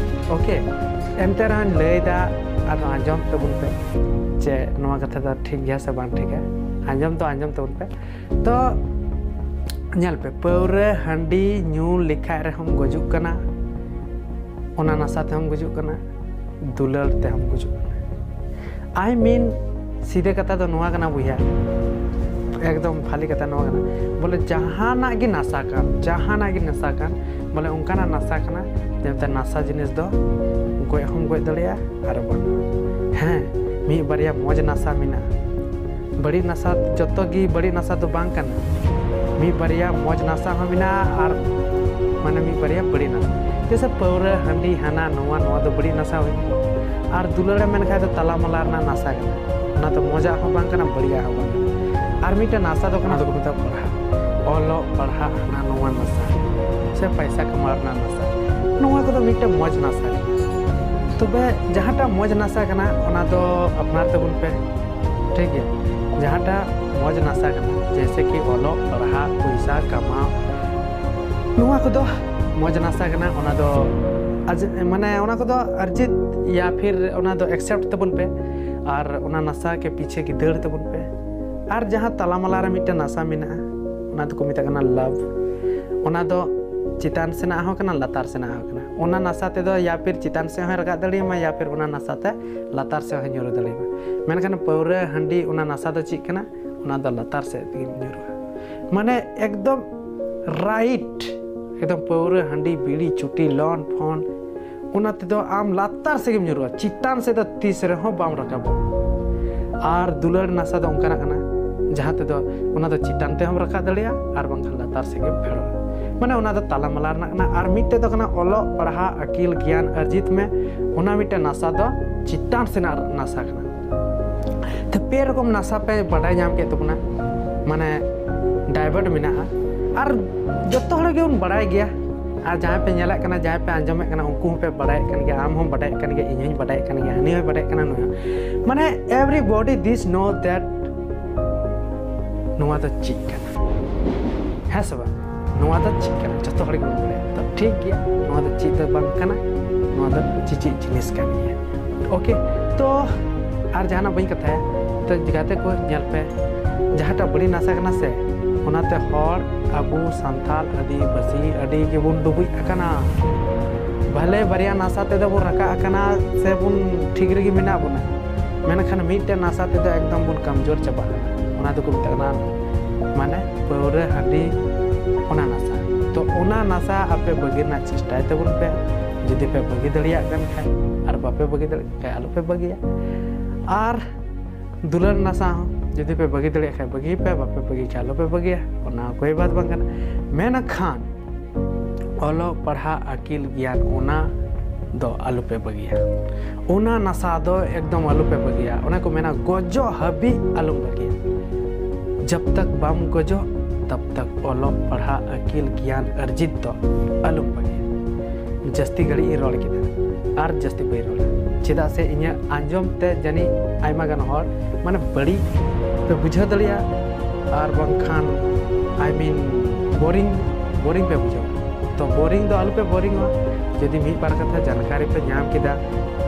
ᱳᱠᱮ᱾ ᱮᱱᱛᱮ ᱨᱮᱦᱚᱸᱧ ᱞᱟᱹᱭᱫᱟ, ᱟᱨ ᱟᱸᱡᱚᱢ ᱛᱟᱵᱚᱱ ᱯᱮ ᱡᱮ ᱱᱚᱣᱟ ᱠᱟᱛᱷᱟ ᱫᱚ ᱴᱷᱤᱠ ᱜᱮᱭᱟ ᱥᱮ ᱵᱟᱝ ᱴᱷᱤᱠᱟ, ᱟᱸᱡᱚᱢ ᱫᱚ ᱟᱸᱡᱚᱢ ᱛᱟᱵᱚᱱ ᱯᱮ᱾ ᱛᱚ ᱧᱮᱞ ᱯᱮ, ᱯᱟᱹᱣᱨᱟᱹ ᱦᱟᱺᱰᱤ ᱧᱩ ᱞᱮᱠᱷᱟᱡ ᱨᱮᱦᱚᱸᱢ ᱜᱩᱡᱩᱜ ᱠᱟᱱᱟ, ᱚᱱᱟ ᱱᱟᱥᱟ ᱛᱮᱦᱚᱸᱢ ᱜᱩᱡᱩᱜ ᱠᱟᱱᱟ, ᱫᱩᱞᱟᱹᱲ ᱛᱮᱦᱚᱸᱢ ᱜᱩᱡᱩᱜ ᱠᱟᱱᱟ᱾ I mean, ᱥᱤᱫᱷᱟᱹ ᱠᱟᱛᱷᱟ ᱫᱚ ᱱᱚᱣᱟ ᱠᱟᱱᱟ ᱵᱚᱭᱦᱟ, ᱮᱠᱫᱚᱢ ᱵᱷᱟᱞᱤ ᱠᱟᱛᱷᱟ ᱱᱚᱣᱟ ᱠᱟᱱᱟ, ᱵᱚᱞᱮ ᱡᱟᱦᱟᱱᱟᱜ ᱜᱮ ᱱᱟᱥᱟ ᱠᱟᱱ, ᱡᱟᱦᱟᱱᱟᱜ ᱜᱮ ᱱᱟᱥᱟ ᱠᱟᱱ, ᱵᱚᱞᱮ ᱚᱱᱠᱟᱱᱟᱜ ᱱᱟᱥᱟ ᱠᱟᱱᱟ ᱡᱮ ᱱᱟᱥᱟ ᱡᱤᱱᱤᱥ ᱫᱚ ᱜᱚᱡ ᱦᱚᱸᱢ ᱜᱚᱡ ᱫᱟᱲᱮᱭᱟᱜᱼᱟ ᱟᱨ ᱵᱟᱝ, ᱦᱮᱸ, ᱢᱤᱫ ᱵᱟᱨᱭᱟ ᱢᱚᱡᱽ ᱱᱟᱥᱟ ᱢᱮᱱᱟᱜᱼᱟ, ᱵᱟᱹᱲᱤᱡ ᱱᱟᱥᱟ, ᱡᱚᱛᱚ ᱜᱮ ᱵᱟᱹᱲᱤᱡ ᱱᱟᱥᱟ ᱫᱚ ᱵᱟᱝ ᱠᱟᱱᱟ᱾ ᱢᱤᱫ ᱵᱟᱨᱭᱟ ᱢᱚᱡᱽ ᱱᱟᱥᱟ ᱦᱚᱸ ᱢᱮᱱᱟᱜᱼᱟ ᱟᱨ ᱢᱟᱱᱮ ᱢᱤᱫ ᱵᱟᱨᱭᱟ ᱵᱟᱹᱲᱤᱡ ᱱᱟᱥᱟ᱾ ᱡᱮᱭᱥᱮ ᱯᱟᱹᱣᱨᱟᱹ, ᱦᱟᱺᱰᱤ, ᱦᱟᱱᱟ ᱱᱚᱣᱟ, ᱱᱚᱣᱟ ᱫᱚ ᱵᱟᱹᱲᱤᱡ ᱱᱟᱥᱟ ᱦᱩᱭᱱᱟ᱾ ᱟᱨ ᱫᱩᱞᱟᱹᱲᱮᱢ ᱢᱮᱱ ᱠᱷᱟᱡ ᱫᱚ ᱛᱟᱞᱟ ᱢᱟᱞᱟ ᱨᱮᱱᱟᱜ ᱱᱟᱥᱟ ᱠᱟᱱᱟ᱾ ᱚᱱᱟ ᱫᱚ ᱢᱚᱡᱟᱜ ᱦᱚᱸ ᱵᱟᱝ ᱠᱟᱱᱟ, ᱵᱟᱹᱲᱤᱡᱟᱜ ᱦᱚᱸ ᱵᱟᱝ ᱠᱟᱱᱟ᱾ ᱟᱨ ᱢᱤᱫᱴᱮᱱ ᱱᱟᱥᱟ ᱫᱚ ᱠᱟᱱᱟ, ᱫᱚᱠᱚ ᱢᱮᱛᱟᱜᱼᱟ ᱯᱟᱲᱦᱟᱜ, ᱚᱞᱚᱜ ᱯᱟᱲᱦᱟᱜ, ᱦᱟᱱᱟ ᱱᱚᱣᱟ ᱱᱟᱥᱟ, ᱥᱮ ᱯᱟᱭᱥᱟ ᱠᱟᱢᱟᱣ ᱨᱮᱱᱟᱜ ᱱᱟᱥᱟ᱾ ᱱᱚᱣᱟ ᱠᱚᱫᱚ ᱢᱤᱫᱴᱮᱱ ᱢᱚᱡᱽ ᱱᱟᱥᱟ ᱠᱟᱱᱟ᱾ ᱛᱚᱵᱮ ᱡᱟᱦᱟᱸᱴᱟᱜ ᱢᱚᱡᱽ ᱱᱟᱥᱟ ᱠᱟᱱᱟ, ᱚᱱᱟ ᱫᱚ ᱟᱯᱱᱟᱨ ᱛᱟᱵᱚᱱ ᱯᱮ, ᱴᱷᱤᱠ ᱜᱮᱭᱟ? ᱡᱟᱦᱟᱸᱴᱟᱜ ᱢᱚᱡᱽ ᱱᱟᱥᱟ ᱠᱟᱱᱟ, ᱡᱮᱭᱥᱮ ᱠᱤ ᱚᱞᱚᱜ ᱯᱟᱲᱦᱟᱜ, ᱯᱚᱭᱥᱟ ᱠᱟᱢᱟᱣ, ᱱᱚᱣᱟ ᱠᱚᱫᱚ ᱢᱚᱡᱽ ᱱᱟᱥᱟ ᱠᱟᱱᱟ᱾ ᱚᱱᱟ ᱫᱚ ᱟᱡ, ᱢᱟᱱᱮ ᱚᱱᱟ ᱠᱚᱫᱚ ᱟᱨᱡᱤᱛ ᱭᱟ ᱯᱷᱤᱨ ᱚᱱᱟ ᱫᱚ ᱮᱠᱥᱮᱯᱴ ᱛᱟᱵᱚᱱ ᱯᱮ, ᱟᱨ ᱚᱱᱟ ᱱᱟᱥᱟ ᱠᱮ ᱯᱤᱪᱷᱮ ᱜᱮ ᱫᱟᱹᱲ ᱛᱟᱵᱚᱱ ᱯᱮ᱾ ᱟᱨ ᱡᱟᱦᱟᱸ ᱛᱟᱞᱟ ᱢᱟᱞᱟ ᱨᱮ ᱢᱤᱫᱴᱮᱱ ᱱᱟᱥᱟ ᱢᱮᱱᱟᱜᱼᱟ, ᱚᱱᱟ ᱫᱚᱠᱚ ᱢᱮᱛᱟᱜ ᱠᱟᱱᱟ ᱞᱟᱵᱷ᱾ ᱚᱱᱟ ᱫᱚ ᱪᱮᱛᱟᱱ ᱥᱮᱱᱟᱜ ᱦᱚᱸ ᱠᱟᱱᱟ, ᱞᱟᱛᱟᱨ ᱥᱮᱱᱟᱜ ᱦᱚᱸ ᱠᱟᱱᱟ᱾ ᱚᱱᱟ ᱱᱟᱥᱟ ᱛᱮᱫᱚ ᱭᱟ ᱯᱷᱤᱨ ᱪᱮᱛᱟᱱ ᱥᱮᱫ ᱦᱚᱸᱭ ᱨᱟᱠᱟᱵ ᱫᱟᱲᱮᱭᱟᱢᱟ, ᱭᱟ ᱯᱷᱤᱨ ᱚᱱᱟ ᱱᱟᱥᱟ ᱛᱮ ᱞᱟᱛᱟᱨ ᱥᱮᱫ ᱦᱚᱸᱭ ᱧᱩᱨᱩ ᱫᱟᱲᱮᱭᱟᱢᱟ᱾ ᱢᱮᱱᱠᱷᱟᱱ ᱯᱟᱹᱣᱨᱟᱹ, ᱦᱟᱺᱰᱤ, ᱚᱱᱟ ᱱᱟᱥᱟ ᱫᱚ ᱪᱮᱫ ᱠᱟᱱᱟ? ᱚᱱᱟ ᱫᱚ ᱞᱟᱛᱟᱨ ᱥᱮᱫ ᱛᱮᱜᱮᱢ ᱧᱩᱨᱩᱜᱼᱟ᱾ ᱢᱟᱱᱮ ᱮᱠᱫᱚᱢ ᱨᱟᱭᱤᱴ, ᱮᱠᱫᱚᱢ ᱯᱟᱹᱣᱨᱟᱹ, ᱦᱟᱺᱰᱤ, ᱵᱤᱲᱤ, ᱪᱩᱴᱤ, ᱞᱚᱱ, ᱯᱷᱚᱱ, ᱚᱱᱟ ᱛᱮᱫᱚ ᱟᱢ ᱞᱟᱛᱟᱨ ᱥᱮᱫ ᱜᱮᱢ ᱧᱩᱨᱩᱜᱼᱟ, ᱪᱮᱛᱟᱱ ᱥᱮᱫ ᱫᱚ ᱛᱤᱥ ᱨᱮᱦᱚᱸ ᱵᱟᱢ ᱨᱟᱠᱟᱵᱚᱜᱼᱟ᱾ ᱟᱨ ᱫᱩᱞᱟᱹᱲ ᱱᱟᱥᱟ ᱫᱚ ᱚᱱᱠᱟᱱᱟᱜ ᱠᱟᱱᱟ, ᱡᱟᱦᱟᱸ ᱛᱮᱫᱚ ᱚᱱᱟ ᱫᱚ ᱪᱮᱛᱟᱱ ᱛᱮᱦᱚᱸᱢ ᱨᱟᱠᱟᱵ ᱫᱟᱲᱮᱭᱟᱜᱼᱟ ᱟᱨ ᱵᱟᱝᱠᱷᱟᱱ ᱞᱟᱛᱟᱨ ᱥᱮᱫ ᱜᱮᱢ ᱯᱷᱮᱰᱚᱜᱼᱟ᱾ ᱢᱟᱱᱮ ᱚᱱᱟ ᱫᱚ ᱛᱟᱞᱟ ᱢᱟᱞᱟ ᱨᱮᱱᱟᱜ ᱠᱟᱱᱟ᱾ ᱟᱨ ᱢᱤᱫᱴᱮᱡ ᱫᱚ ᱠᱟᱱᱟ ᱚᱞᱚᱜ ᱯᱟᱲᱦᱟᱜ ᱟᱹᱠᱤᱞ ᱜᱮᱭᱟᱱ ᱟᱨᱡᱤᱛ ᱢᱮ, ᱚᱱᱟ ᱢᱤᱫᱴᱮᱡ ᱱᱟᱥᱟ ᱫᱚ ᱪᱮᱛᱟᱱ ᱥᱮᱱᱟᱜ ᱱᱟᱥᱟ ᱠᱟᱱᱟ᱾ ᱛᱚ ᱯᱮ ᱨᱚᱠᱚᱢ ᱱᱟᱥᱟ ᱯᱮ ᱵᱟᱰᱟᱭ ᱧᱟᱢ ᱠᱮᱫ ᱛᱟᱵᱚᱱᱟ, ᱢᱟᱱᱮ ᱰᱟᱭᱵᱷᱟᱨᱴ ᱢᱮᱱᱟᱜᱼᱟ᱾ ᱟᱨ ᱡᱚᱛᱚ ᱦᱚᱲ ᱜᱮᱵᱚᱱ ᱵᱟᱲᱟᱭ ᱜᱮᱭᱟ, ᱟᱨ ᱡᱟᱦᱟᱸᱭ ᱯᱮ ᱧᱮᱞᱮᱫ ᱠᱟᱱᱟ, ᱡᱟᱦᱟᱸᱭ ᱯᱮ ᱟᱸᱡᱚᱢᱮᱫ ᱠᱟᱱᱟ, ᱩᱱᱠᱩ ᱦᱚᱸᱯᱮ ᱵᱟᱲᱟᱭᱮᱫ ᱠᱟᱱ ᱜᱮᱭᱟ, ᱟᱢ ᱦᱚᱸ ᱵᱟᱰᱟᱭᱮᱫ ᱠᱟᱱ ᱜᱮᱭᱟ, ᱤᱧ ᱦᱚᱸᱧ ᱵᱟᱰᱟᱭᱮᱫ ᱠᱟᱱ ᱜᱮᱭᱟ, ᱦᱟᱹᱱᱤ ᱦᱚᱸᱭ ᱵᱟᱰᱟᱭᱮᱫ ᱠᱟᱱᱟ, ᱱᱩᱭ ᱦᱚᱸ᱾ ᱢᱟᱱᱮ everybody this know that ᱱᱚᱣᱟ ᱫᱚ ᱪᱮᱫ ᱠᱟᱱᱟ, ᱦᱮᱸ ᱥᱮ ᱵᱟᱝ? ᱱᱚᱣᱟ ᱫᱚ ᱪᱮᱫ ᱠᱟᱱᱟ? ᱡᱚᱛᱚ ᱦᱚᱲ ᱜᱮᱵᱚᱱ ᱵᱟᱲᱟᱭᱟ᱾ ᱛᱚ ᱴᱷᱤᱠ ᱜᱮᱭᱟ, ᱱᱚᱣᱟ ᱫᱚ ᱪᱮᱫ ᱫᱚ ᱵᱟᱝ ᱠᱟᱱᱟ, ᱱᱚᱣᱟ ᱫᱚ ᱪᱮᱫ ᱪᱮᱫ ᱡᱤᱱᱤᱥ ᱠᱟᱱ ᱜᱮᱭᱟ᱾ ᱳᱠᱮ, ᱛᱚ ᱟᱨ ᱡᱟᱦᱟᱱᱟᱜ ᱵᱟᱹᱧ ᱠᱟᱛᱷᱟᱭᱟ᱾ ᱛᱚ ᱜᱟᱛᱮ ᱠᱚ ᱧᱮᱞ ᱯᱮ, ᱡᱟᱦᱟᱸᱴᱟᱜ ᱵᱟᱹᱲᱤᱡ ᱱᱟᱥᱟ ᱠᱟᱱᱟ ᱥᱮ, ᱚᱱᱟᱛᱮ ᱦᱚᱲ, ᱟᱵᱚ ᱥᱟᱱᱛᱟᱲ ᱟᱹᱫᱤᱵᱟᱹᱥᱤ ᱟᱹᱰᱤ ᱜᱮᱵᱚᱱ ᱰᱩᱵᱩᱡ ᱟᱠᱟᱱᱟ᱾ ᱵᱷᱟᱞᱮ ᱵᱟᱨᱭᱟ ᱱᱟᱥᱟ ᱛᱮᱫᱚ ᱵᱚᱱ ᱨᱟᱠᱟᱵ ᱟᱠᱟᱱᱟ ᱥᱮ ᱵᱚᱱ ᱴᱷᱤᱠ ᱨᱮᱜᱮ ᱢᱮᱱᱟᱜ ᱵᱚᱱᱟ, ᱢᱮᱱᱠᱷᱟᱱ ᱢᱤᱫᱴᱮᱱ ᱱᱟᱥᱟ ᱛᱮᱫᱚ ᱮᱠᱫᱚᱢ ᱵᱚᱱ ᱠᱟᱢᱡᱳᱨ ᱪᱟᱵᱟᱜ ᱠᱟᱱᱟ᱾ ᱚᱱᱟ ᱫᱚᱠᱚ ᱢᱮᱛᱟᱜ ᱠᱟᱱᱟ ᱢᱟᱱᱮ ᱯᱟᱹᱣᱨᱟᱹ, ᱦᱟᱺᱰᱤ, ᱚᱱᱟ ᱱᱟᱥᱟ᱾ ᱛᱚ ᱚᱱᱟ ᱱᱟᱥᱟ ᱟᱯᱮ ᱵᱟᱹᱜᱤ ᱨᱮᱱᱟᱜ ᱪᱮᱥᱴᱟᱭ ᱛᱟᱵᱚᱱ ᱯᱮ, ᱡᱩᱫᱤ ᱯᱮ ᱵᱟᱹᱜᱤ ᱫᱟᱲᱮᱭᱟᱜ ᱠᱟᱱ ᱠᱷᱟᱡ, ᱟᱨ ᱵᱟᱯᱮ ᱵᱟᱹᱜᱤ ᱫᱟᱲᱮᱭᱟᱜ ᱠᱷᱟᱡ ᱟᱞᱚᱯᱮ ᱵᱟᱹᱜᱤᱭᱟ᱾ ᱟᱨ ᱫᱩᱞᱟᱹᱲ ᱱᱟᱥᱟ ᱦᱚᱸ ᱡᱩᱫᱤ ᱯᱮ ᱵᱟᱹᱜᱤ ᱫᱟᱲᱮᱭᱟᱜ ᱠᱷᱟᱱ ᱵᱟᱹᱜᱤ ᱯᱮ, ᱵᱟᱯᱮ ᱵᱟᱹᱜᱤ ᱠᱷᱟᱱ ᱟᱞᱚ ᱯᱮ ᱵᱟᱹᱜᱤᱭᱟ, ᱚᱱᱟ ᱠᱚᱭ ᱵᱟᱛ ᱵᱟᱝ ᱠᱟᱱᱟ᱾ ᱢᱮᱱᱠᱷᱟᱱ ᱚᱞᱚᱜ ᱯᱟᱲᱦᱟᱜ ᱟᱹᱠᱤᱞ ᱜᱮᱭᱟᱱ ᱚᱱᱟ ᱫᱚ ᱟᱞᱚ ᱯᱮ ᱵᱟᱹᱜᱤᱭᱟ, ᱚᱱᱟ ᱱᱟᱥᱟ ᱫᱚ ᱮᱠᱫᱚᱢ ᱟᱞᱚ ᱯᱮ ᱵᱟᱹᱜᱤᱭᱟ᱾ ᱚᱱᱟ ᱠᱚ ᱢᱮᱱᱟ ᱜᱚᱡᱚᱜ ᱦᱟᱹᱵᱤᱡ ᱟᱞᱚᱢ ᱵᱟᱹᱜᱤᱭᱟ᱾ ᱡᱟᱵ ᱛᱟᱠ ᱵᱟᱢ ᱜᱚᱡᱚᱜ ᱛᱟᱵ ᱛᱟᱠ ᱚᱞᱚᱜ ᱯᱟᱲᱦᱟᱜ ᱟᱹᱠᱤᱞ ᱜᱮᱭᱟᱱ ᱟᱨᱡᱤᱛ ᱫᱚ ᱟᱞᱚᱢ ᱵᱟᱹᱜᱤᱭᱟ᱾ ᱡᱟᱹᱥᱛᱤ ᱜᱷᱟᱹᱲᱤᱡ ᱤᱧ ᱨᱚᱲ ᱠᱮᱫᱟ ᱟᱨ ᱡᱟᱹᱥᱛᱤ ᱵᱟᱹᱧ ᱨᱚᱲᱟ, ᱪᱮᱫᱟᱜ ᱥᱮ ᱤᱧᱟᱹᱜ ᱟᱸᱡᱚᱢ ᱛᱮ ᱡᱟᱹᱱᱤᱡ ᱟᱭᱢᱟ ᱜᱟᱱ ᱦᱚᱲ ᱢᱟᱱᱮ ᱵᱟᱹᱲᱤᱡ ᱯᱮ ᱵᱩᱡᱷᱟᱹᱣ ᱫᱟᱲᱮᱭᱟᱜᱼᱟ, ᱟᱨ ᱵᱟᱝᱠᱷᱟᱱ I mean boring, boring ᱯᱮ ᱵᱩᱡᱷᱟᱹᱣᱟ᱾ ᱛᱚ boring ᱫᱚ ᱟᱞᱚ ᱯᱮ boring ᱚᱜᱼᱟ᱾ ᱡᱩᱫᱤ ᱢᱤᱫ ᱵᱟᱨ ᱠᱟᱛᱷᱟ ᱡᱟᱱᱠᱟᱨᱤ ᱯᱮ ᱧᱟᱢ ᱠᱮᱫᱟ,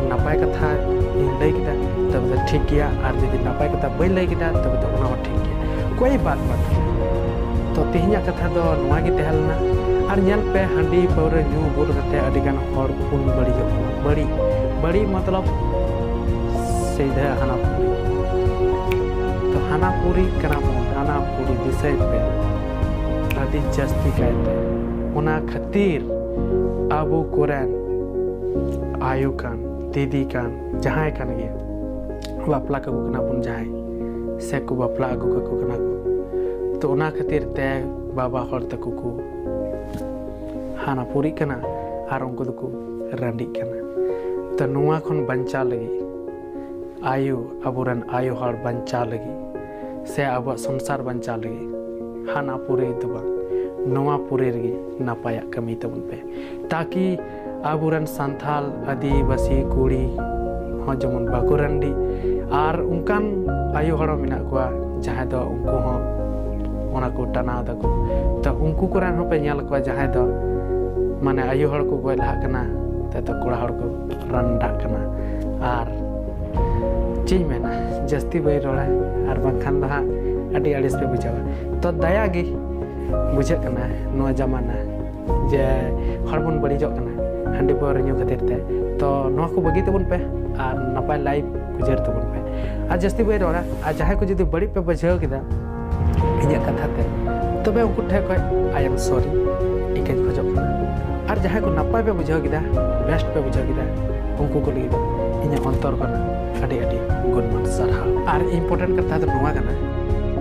ᱱᱟᱯᱟᱭ ᱠᱟᱛᱷᱟ ᱤᱧ ᱞᱟᱹᱭ ᱠᱮᱫᱟ, ᱛᱚᱵᱮ ᱫᱚ ᱴᱷᱤᱠ ᱜᱮᱭᱟ, ᱟᱨ ᱡᱩᱫᱤ ᱱᱟᱯᱟᱭ ᱠᱟᱛᱷᱟ ᱵᱟᱹᱧ ᱞᱟᱹᱭ ᱠᱮᱫᱟ, ᱛᱚᱵᱮ ᱫᱚ ᱚᱱᱟ ᱦᱚᱸ ᱴᱷᱤᱠ ᱜᱮᱭᱟ, ᱠᱳᱭ ᱵᱟᱛ ᱵᱟᱝ᱾ ᱛᱚ ᱛᱮᱦᱮᱧᱟᱜ ᱠᱟᱛᱷᱟ ᱫᱚ ᱱᱚᱣᱟ ᱜᱮ ᱛᱟᱦᱮᱸ ᱞᱮᱱᱟ᱾ ᱟᱨ ᱧᱮᱞ ᱯᱮ, ᱦᱟᱺᱰᱤ ᱯᱟᱹᱣᱨᱟᱹ ᱧᱩ ᱵᱩᱞ ᱠᱟᱛᱮ ᱟᱹᱰᱤ ᱜᱟᱱ ᱦᱚᱲ ᱵᱚᱱ ᱵᱟᱹᱲᱤᱡᱚᱜ ᱠᱟᱱᱟ᱾ ᱵᱟᱹᱲᱤᱡ, ᱵᱟᱹᱲᱤᱡ ᱢᱚᱛᱞᱚᱵ ᱥᱤᱫᱷᱟᱹ ᱦᱟᱱᱟ ᱯᱩᱨᱤ᱾ ᱛᱚ ᱦᱟᱱᱟ ᱯᱩᱨᱤ ᱠᱟᱱᱟ ᱵᱚᱱ, ᱦᱟᱱᱟ ᱯᱩᱨᱤ ᱫᱤᱥᱟᱹᱭ ᱯᱮ, ᱟᱹᱰᱤ ᱡᱟᱹᱥᱛᱤ ᱠᱟᱭᱛᱮ᱾ ᱚᱱᱟ ᱠᱷᱟᱹᱛᱤᱨ ᱟᱵᱚ ᱠᱚᱨᱮᱱ ᱟᱭᱳ ᱠᱟᱱ, ᱫᱤᱫᱤ ᱠᱟᱱ, ᱡᱟᱦᱟᱸᱭ ᱠᱟᱱ ᱜᱮ, ᱵᱟᱯᱞᱟ ᱠᱟᱠᱚ ᱠᱟᱱᱟ ᱵᱚᱱ ᱡᱟᱦᱟᱸᱭ, ᱥᱮ ᱠᱚ ᱵᱟᱯᱞᱟ ᱟᱹᱜᱩ ᱠᱟᱠᱚ ᱠᱟᱱᱟ ᱠᱚ, ᱛᱚ ᱚᱱᱟ ᱠᱷᱟᱹᱛᱤᱨ ᱛᱮ ᱵᱟᱵᱟ ᱦᱚᱲ ᱛᱟᱠᱚ ᱠᱚ ᱦᱟᱱᱟ ᱯᱩᱨᱤᱜ ᱠᱟᱱᱟ ᱟᱨ ᱩᱱᱠᱩ ᱫᱚᱠᱚ ᱨᱟᱺᱰᱤᱜ ᱠᱟᱱᱟ᱾ ᱛᱚ ᱱᱚᱣᱟ ᱠᱷᱚᱱ ᱵᱟᱧᱪᱟᱣ ᱞᱟᱹᱜᱤᱫ, ᱟᱭᱳ, ᱟᱵᱚᱨᱮᱱ ᱟᱭᱳ ᱦᱚᱲ ᱵᱟᱧᱪᱟᱣ ᱞᱟᱹᱜᱤᱫ ᱥᱮ ᱟᱵᱚᱣᱟᱜ ᱥᱚᱝᱥᱟᱨ ᱵᱟᱧᱪᱟᱣ ᱞᱟᱹᱜᱤᱫ ᱦᱟᱱᱟ ᱯᱩᱨᱤ ᱫᱚ ᱵᱟᱝ, ᱱᱚᱣᱟ ᱯᱩᱨᱤ ᱨᱮᱜᱮ ᱱᱟᱯᱟᱭᱟᱜ ᱠᱟᱹᱢᱤ ᱛᱟᱵᱚᱱ ᱯᱮ, ᱛᱟᱠᱤ ᱟᱵᱚᱨᱮᱱ ᱥᱟᱱᱛᱟᱞ, ᱟᱹᱫᱤᱵᱟᱹᱥᱤ, ᱠᱩᱲᱤ ᱦᱚᱸ ᱡᱮᱢᱚᱱ ᱵᱟᱠᱚ ᱨᱟᱺᱰᱤ᱾ ᱟᱨ ᱚᱱᱠᱟᱱ ᱟᱭᱳ ᱦᱚᱲ ᱦᱚᱸ ᱢᱮᱱᱟᱜ ᱠᱚᱣᱟ ᱡᱟᱦᱟᱸᱭ ᱫᱚ ᱩᱱᱠᱩ ᱦᱚᱸ ᱚᱱᱟ ᱠᱚ ᱴᱟᱱᱟᱣ ᱫᱟᱠᱚ᱾ ᱛᱚ ᱩᱱᱠᱩ ᱠᱚᱨᱮᱱ ᱦᱚᱸᱯᱮ ᱧᱮᱞ ᱠᱚᱣᱟ ᱡᱟᱦᱟᱸᱭ ᱫᱚ ᱢᱟᱱᱮ ᱟᱭᱳ ᱦᱚᱲ ᱠᱚ ᱜᱚᱡ ᱞᱟᱦᱟᱜ ᱠᱟᱱᱟ, ᱛᱟᱭᱛᱚ ᱠᱚᱲᱟ ᱦᱚᱲ ᱠᱚ ᱨᱟᱱᱰᱟᱜ ᱠᱟᱱᱟ᱾ ᱟᱨ ᱪᱮᱫ ᱤᱧ ᱢᱮᱱᱟ, ᱡᱟᱹᱥᱛᱤ ᱵᱟᱹᱧ ᱨᱚᱲᱟ, ᱟᱨ ᱵᱟᱝᱠᱷᱟᱱ ᱫᱚ ᱦᱟᱸᱜ ᱟᱹᱰᱤ ᱟᱹᱲᱤᱥ ᱯᱮ ᱵᱩᱡᱷᱟᱹᱣᱟ᱾ ᱛᱚ ᱫᱟᱭᱟ ᱜᱮ ᱵᱩᱡᱷᱟᱹᱜ ᱠᱟᱱᱟ ᱱᱚᱣᱟ ᱡᱟᱢᱟᱱᱟ ᱡᱮ ᱦᱚᱲ ᱵᱚᱱ ᱵᱟᱹᱲᱤᱡᱚᱜ ᱠᱟᱱᱟ ᱦᱟᱺᱰᱤ ᱯᱟᱹᱣᱨᱟᱹ ᱧᱩ ᱠᱷᱟᱹᱛᱤᱨ ᱛᱮ᱾ ᱛᱚ ᱱᱚᱣᱟ ᱠᱚ ᱵᱟᱹᱜᱤ ᱛᱟᱵᱚᱱ ᱯᱮ ᱟᱨ ᱱᱟᱯᱟᱭ life ᱩᱡᱟᱹᱲ ᱛᱟᱵᱚᱱ ᱯᱮ᱾ ᱟᱨ ᱡᱟᱹᱥᱛᱤ ᱵᱟᱹᱧ ᱨᱚᱲᱟ, ᱟᱨ ᱡᱟᱦᱟᱸᱭ ᱠᱚ ᱡᱩᱫᱤ ᱵᱟᱹᱲᱤᱡ ᱯᱮ ᱵᱩᱡᱷᱟᱹᱣ ᱠᱮᱫᱟ ᱤᱧᱟᱹᱜ ᱠᱟᱛᱷᱟ ᱛᱮ, ᱛᱚᱵᱮ ᱩᱱᱠᱩ ᱴᱷᱮᱱ ᱠᱷᱚᱱ I am sorry ᱤᱠᱟᱹᱧ ᱠᱷᱚᱡᱚᱜ ᱠᱟᱱᱟ᱾ ᱟᱨ ᱡᱟᱦᱟᱸᱭ ᱠᱚ ᱱᱟᱯᱟᱭ ᱯᱮ ᱵᱩᱡᱷᱟᱹᱣ ᱠᱮᱫᱟ, best ᱯᱮ ᱵᱩᱡᱷᱟᱹᱣ ᱠᱮᱫᱟ, ᱩᱱᱠᱩ ᱠᱚ ᱞᱟᱹᱜᱤᱫ ᱫᱚ ᱤᱧᱟᱹᱜ ᱚᱱᱛᱚᱨ ᱠᱷᱚᱱᱟᱜ ᱟᱹᱰᱤ ᱟᱹᱰᱤ ᱜᱩᱱᱢᱟᱱ ᱥᱟᱨᱦᱟᱣ᱾ ᱟᱨ ᱤᱢᱯᱚᱨᱴᱮᱱᱴ ᱠᱟᱛᱷᱟ ᱫᱚ ᱱᱚᱣᱟ ᱠᱟᱱᱟ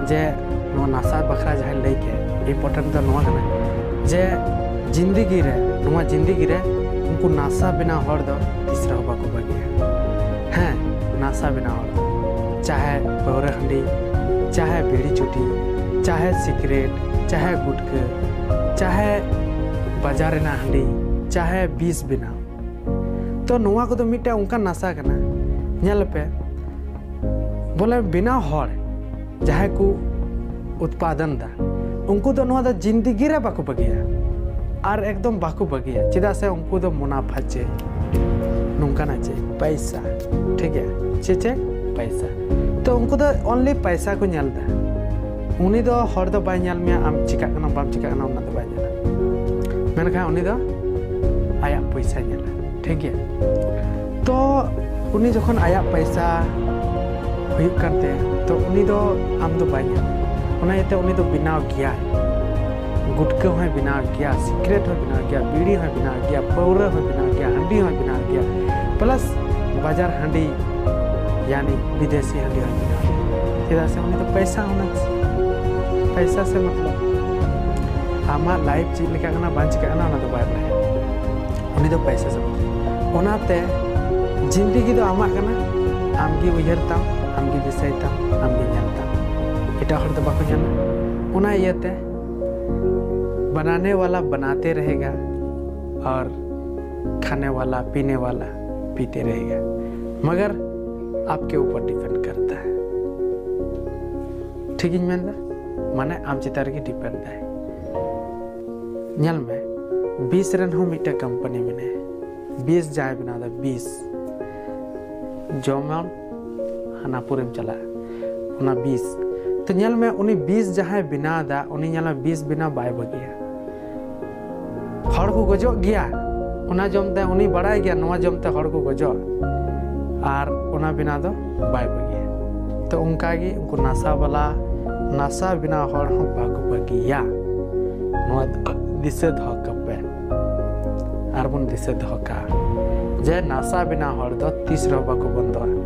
ᱡᱮ ᱱᱚᱣᱟ ᱱᱟᱥᱟ ᱵᱟᱠᱷᱨᱟ ᱡᱟᱦᱟᱸᱧ ᱞᱟᱹᱭ ᱠᱮᱫ, ᱤᱢᱯᱚᱨᱴᱮᱱᱴ ᱫᱚ ᱱᱚᱣᱟ ᱠᱟᱱᱟ ᱡᱮ ᱡᱤᱱᱫᱮᱜᱤ ᱨᱮ, ᱱᱚᱣᱟ ᱡᱤᱱᱫᱮᱜᱤ ᱨᱮ ᱩᱱᱠᱩ ᱱᱟᱥᱟ ᱵᱮᱱᱟᱣ ᱦᱚᱲ ᱫᱚ ᱛᱤᱥ ᱨᱮᱦᱚᱸ ᱵᱟᱠᱚ ᱵᱟᱹᱜᱤᱭᱟ᱾ ᱦᱮᱸ, ᱱᱟᱥᱟ ᱵᱮᱱᱟᱣ ᱦᱚᱲ ᱫᱚ, ᱪᱟᱦᱮ ᱯᱟᱹᱣᱨᱟᱹ ᱦᱟᱺᱰᱤ, ᱪᱟᱦᱮ ᱵᱤᱲᱤ ᱪᱩᱴᱤ, ᱪᱟᱦᱮ ᱥᱤᱠᱨᱮᱴ, ᱪᱟᱦᱮ ᱜᱩᱴᱠᱟᱹ, ᱪᱟᱦᱮ ᱵᱟᱡᱟᱨ ᱨᱮᱱᱟᱜ ᱦᱟᱺᱰᱤ, ᱪᱟᱦᱮ ᱵᱤᱥ ᱵᱮᱱᱟᱣ᱾ ᱛᱚ ᱱᱚᱣᱟ ᱠᱚᱫᱚ ᱢᱤᱫᱴᱟᱝ ᱚᱱᱠᱟᱱ ᱱᱟᱥᱟ ᱠᱟᱱᱟ, ᱧᱮᱞ ᱯᱮ, ᱵᱚᱞᱮ ᱵᱮᱱᱟᱣ ᱦᱚᱲ ᱡᱟᱦᱟᱸᱭ ᱠᱚ ᱩᱛᱯᱟᱫᱚᱱ ᱫᱟ, ᱩᱱᱠᱩ ᱫᱚ ᱱᱚᱣᱟ ᱫᱚ ᱡᱤᱱᱫᱮᱜᱤ ᱨᱮ ᱵᱟᱠᱚ ᱵᱟᱹᱜᱤᱭᱟ᱾ ᱟᱨ ᱮᱠᱫᱚᱢ ᱵᱟᱠᱚ ᱵᱟᱹᱜᱤᱭᱟ, ᱪᱮᱫᱟᱜ ᱥᱮ ᱩᱱᱠᱩ ᱫᱚ ᱢᱩᱱᱟᱯᱷᱟ ᱪᱟᱹᱭ, ᱱᱚᱝᱠᱟᱱᱟᱜ ᱪᱟᱹᱭ, ᱯᱟᱭᱥᱟ, ᱴᱷᱤᱠ ᱜᱮᱭᱟ, ᱪᱮᱫ ᱪᱮᱫ? ᱯᱟᱭᱥᱟ᱾ ᱛᱚ ᱩᱱᱠᱩ ᱫᱚ only ᱯᱟᱭᱥᱟ ᱠᱚ ᱧᱮᱞ ᱮᱫᱟ᱾ ᱩᱱᱤ ᱫᱚ ᱦᱚᱲ ᱫᱚ ᱵᱟᱭ ᱧᱮᱞ ᱢᱮᱭᱟ, ᱟᱢ ᱪᱤᱠᱟᱹᱜ ᱠᱟᱱᱟ ᱵᱟᱢ ᱪᱤᱠᱟᱹᱜ ᱠᱟᱱᱟ ᱚᱱᱟ ᱫᱚ ᱵᱟᱭ ᱧᱮᱞᱟ, ᱢᱮᱱᱠᱷᱟᱱ ᱩᱱᱤ ᱫᱚ ᱟᱭᱟᱜ ᱯᱚᱭᱥᱟᱭ ᱧᱮᱞᱟ, ᱴᱷᱤᱠ ᱜᱮᱭᱟ᱾ ᱛᱚ ᱩᱱᱤ ᱡᱚᱠᱷᱚᱱ ᱟᱭᱟᱜ ᱯᱚᱭᱥᱟ ᱦᱩᱭᱩᱜ ᱠᱟᱱ ᱛᱟᱭᱟ, ᱛᱚ ᱩᱱᱤ ᱫᱚ ᱟᱢ ᱫᱚ ᱵᱟᱭ ᱧᱮᱞᱟ, ᱚᱱᱟ ᱤᱭᱟᱹᱛᱮ ᱩᱱᱤ ᱫᱚ ᱵᱮᱱᱟᱣ ᱜᱮᱭᱟᱭ, ᱜᱩᱴᱠᱟᱹ ᱦᱚᱸᱭ ᱵᱮᱱᱟᱣ ᱜᱮᱭᱟ, ᱥᱤᱠᱨᱮᱴ ᱦᱚᱸᱭ ᱵᱮᱱᱟᱣ ᱜᱮᱭᱟ, ᱵᱤᱲᱤ ᱦᱚᱸᱭ ᱵᱮᱱᱟᱣ ᱜᱮᱭᱟ, ᱯᱟᱹᱣᱨᱟᱹ ᱦᱚᱸᱭ ᱵᱮᱱᱟᱣ ᱜᱮᱭᱟ, ᱦᱟᱺᱰᱤ ᱦᱚᱸᱭ ᱵᱮᱱᱟᱣ ᱜᱮᱭᱟ, ᱯᱞᱟᱥ ᱵᱟᱡᱟᱨ ᱦᱟᱺᱰᱤ, ᱭᱟᱱᱤ ᱵᱤᱫᱮᱥᱤ ᱦᱟᱺᱰᱤ ᱦᱚᱸᱭ ᱵᱮᱱᱟᱣ ᱜᱮᱭᱟ᱾ ᱪᱮᱫᱟᱜ ᱥᱮ ᱩᱱᱤ ᱫᱚ ᱯᱚᱭᱥᱟ ᱚᱱᱟ, ᱯᱚᱭᱥᱟ ᱥᱮ ᱢᱚᱛᱞᱚᱵ ᱟᱢᱟᱜ ᱞᱟᱭᱤᱯᱷ ᱪᱮᱫ ᱞᱮᱠᱟ ᱠᱟᱱᱟ ᱵᱟᱝ ᱪᱤᱠᱟᱹᱜ ᱠᱟᱱᱟ ᱚᱱᱟ ᱫᱚ ᱵᱟᱭ ᱵᱟᱲᱟᱭᱟ, ᱩᱱᱤ ᱫᱚ ᱯᱚᱭᱥᱟ ᱥᱮ ᱢᱚᱛᱞᱚᱵ᱾ ᱚᱱᱟᱛᱮ ᱡᱤᱱᱫᱮᱜᱤ ᱫᱚ ᱟᱢᱟᱜ ᱠᱟᱱᱟ, ᱟᱢᱜᱮ ᱩᱭᱦᱟᱹᱨ ᱛᱟᱢ, ᱟᱢᱜᱮ ᱫᱤᱥᱟᱹᱭ ᱛᱟᱢ, ᱟᱢᱜᱮ ᱧᱮᱞ ᱛᱟᱢ, ᱮᱴᱟᱜ ᱦᱚᱲ ᱫᱚ ᱵᱟᱠᱚ ᱧᱮᱞᱟ᱾ ᱚᱱᱟ ᱤᱭᱟᱹᱛᱮ ᱵᱟᱱᱟᱱᱮ ᱣᱟᱞᱟ ᱵᱟᱱᱟᱛᱮ ᱨᱮᱦᱮᱜᱟ ᱟᱨ ᱠᱷᱟᱱᱮ ᱣᱟᱞᱟ ᱯᱤᱱᱮ ᱣᱟᱞᱟ ᱯᱤᱛᱮ ᱨᱮᱦᱮᱜᱟ, ᱢᱟᱜᱟᱨ ᱟᱯᱠᱮ ᱩᱯᱚᱨ ᱰᱤᱯᱮᱱᱰ ᱠᱟᱨᱛᱟ ᱦᱟᱭ᱾ ᱴᱷᱤᱠ ᱤᱧ ᱢᱮᱱᱫᱟ? ᱢᱟᱱᱮ ᱟᱢ ᱪᱮᱛᱟᱱ ᱨᱮᱜᱮ ᱰᱤᱯᱮᱱᱰ ᱫᱟᱭ᱾ ᱧᱮᱞ ᱢᱮ, ᱵᱤᱥ ᱨᱮᱱ ᱦᱚᱸ ᱢᱤᱫᱴᱮᱱ ᱠᱳᱢᱯᱟᱱᱤ ᱢᱮᱱᱟᱭᱟ, ᱵᱤᱥ ᱡᱟᱦᱟᱸᱭ ᱵᱮᱱᱟᱣ ᱮᱫᱟ, ᱵᱤᱥ ᱡᱚᱢᱟᱢ, ᱦᱟᱱᱟ ᱯᱩᱨᱮᱢ ᱪᱟᱞᱟᱜᱼᱟ, ᱚᱱᱟ ᱵᱤᱥ᱾ ᱛᱚ ᱧᱮᱞ ᱢᱮ, ᱩᱱᱤ ᱵᱤᱥ ᱡᱟᱦᱟᱸᱭ ᱵᱮᱱᱟᱣ ᱮᱫᱟ, ᱩᱱᱤ ᱧᱮᱞ ᱢᱮ ᱵᱤᱥ ᱵᱮᱱᱟᱣ ᱵᱟᱭ ᱵᱟᱹᱜᱤᱭᱟ᱾ ᱦᱚᱲ ᱠᱚ ᱜᱚᱡᱚᱜ ᱜᱮᱭᱟ ᱚᱱᱟ ᱡᱚᱢ ᱛᱮ, ᱩᱱᱤ ᱵᱟᱲᱟᱭ ᱜᱮᱭᱟ ᱱᱚᱣᱟ ᱡᱚᱢ ᱛᱮ ᱦᱚᱲ ᱠᱚ ᱜᱚᱡᱚᱜᱼᱟ, ᱟᱨ ᱚᱱᱟ ᱵᱮᱱᱟᱣ ᱫᱚ ᱵᱟᱭ ᱵᱟᱹᱜᱤᱭᱟ᱾ ᱛᱚ ᱚᱱᱠᱟ ᱜᱮ ᱩᱱᱠᱩ ᱱᱟᱥᱟ ᱵᱟᱞᱟ, ᱱᱟᱥᱟ ᱵᱮᱱᱟᱣ ᱦᱚᱲ ᱦᱚᱸ ᱵᱟᱠᱚ ᱵᱟᱹᱜᱤᱭᱟ᱾ ᱱᱚᱣᱟ ᱫᱚ ᱫᱤᱥᱟᱹ ᱫᱚᱦᱚ ᱠᱟᱯᱮ, ᱟᱨ ᱵᱚᱱ ᱫᱤᱥᱟᱹ ᱫᱚᱦᱚ ᱠᱟᱜᱼᱟ᱾ ᱡᱮ ᱱᱟᱥᱟ ᱵᱮᱱᱟᱣ ᱦᱚᱲ ᱫᱚ ᱛᱤᱥ ᱨᱮᱦᱚᱸ ᱵᱟᱠᱚ ᱵᱚᱱᱫᱚᱜᱼᱟ᱾